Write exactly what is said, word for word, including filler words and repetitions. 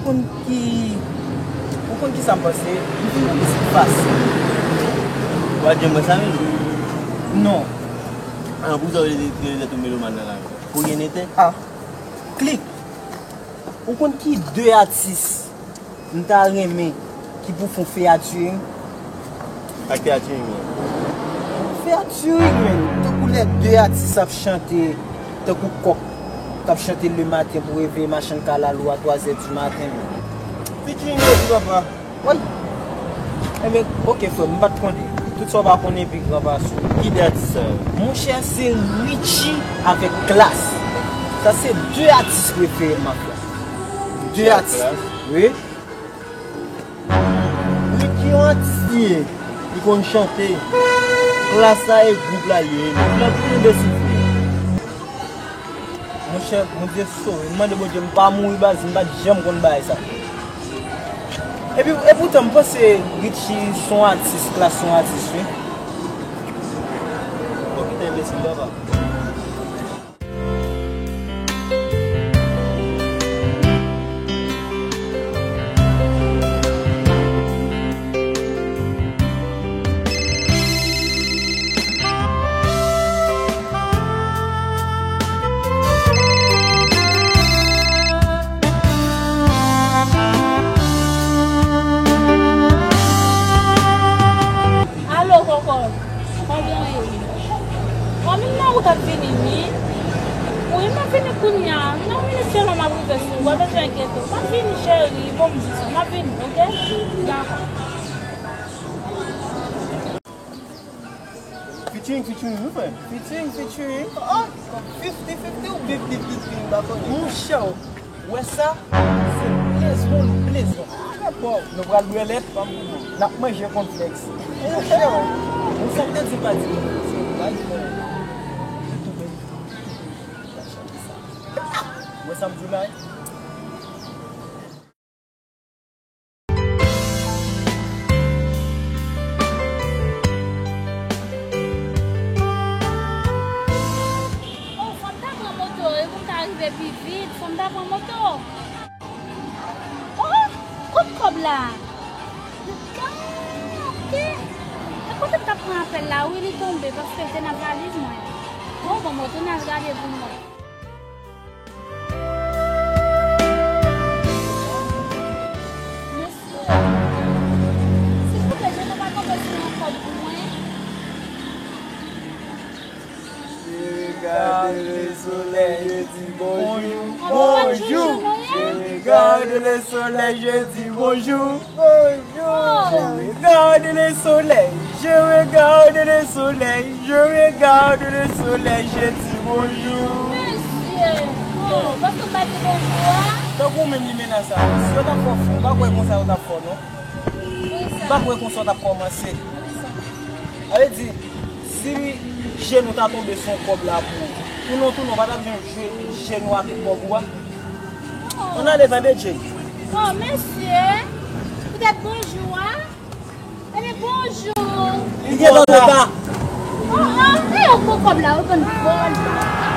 Ou konn ki, ou konn ki sa m panse? M fin nan mizik fasil. Ou pa janm wè sa menm? Non. Ah, pou sa w rele tèt ou melomàn nan la? Pou gen nete? Ah. Klik. Ou konn ki de atis m ta renmen ki pou fè yon featuring? Ak featuring, man. Featuring, man. Tankou lè de atis ap chante, tankou kòk k ap chante le maten pou reveye machann kalalou a twa zè di maten, man. Featuring yo di papa. Woy. Enben, oke, frè m, m pa t konnen. Tout sa w pa konnen pi gran pase w. Ki de atis sa yo? Monchè, se Richie avèk Klass. Sa se de atis prefere m, mafya. De atis. Klass? Wi. Richie yon atis li ye. Li konn chante. Klass sa e gwoup la li ye. Li anpil enbesil, frè. Monchè, Bondye sove m. M mande Bondye m pa mouri baz, m pa t janm konn bagay sa. Epi, epoutan, m panse Richie se yon atis, Klass se yon atis, wi. Bon, kite enbesil, papa. Alo, Kòkò. Kòman w ye? Kòm m nan wout ap vini, wi. Wi, m ap vini kounye a. Nan yon minit sèlman m ap rive sou ou. W ap bezwen enkyete w. M ap vini, cheri. Bon, m di sa. M ap vini, oke? Dakò. Featuring, featuring, wi, frè. Featuring, featuring. Oh, fifty fifty oubyen fifty fifty, m pa konnen. Monchè, w wè sa? Se plezon, nou plezon. Trè bon. Nou pral bwè lèt, n ap manje kònflèks. Monchè, w, ou sa te di pa di. Se bay, frè. Ou wè sa m di w la? Oh, fò m ta pran moto, e pou m ta rive pi vit, fò m ta pran moto. Oh, kot kòb la? Ah, oke. E kote m t ap pran apèl la, wi, li tonbe, paske l te nan valiz mwen. Bon, bon, bon, tounen al gade pou mwen. Mesye, silvouplè, je nou pa tonbe sou yon kòb pou mwen. Je regarde le soleil, je dis bonjour. Bonjour. Je regarde le soleil, je dis bonjour. Bonjour. Je regarde le soleil, je regarde le soleil, je regarde le soleil, je dis bonjour. Mesye, bon, paske m pa di bonjou a. Tankou menm li menas sa. Si yo t ap fè w fou, m pa kwè konsa yo t ap fè w, non. M pa kwè konsa w t ap kòmanse. Sa vle di, si je nou ta tonbe sou yon kòb la pou ou, tounen w tounen w pa t ap janm jwe je nou a tout kòb ou a. Ann ale tande, Jay. Oh, mesye. Poutèt bonjou a. Ebyen, bonjou. Li gentan twò ta. Oh, oh, e yo pran kòb la, yo konn vòlè.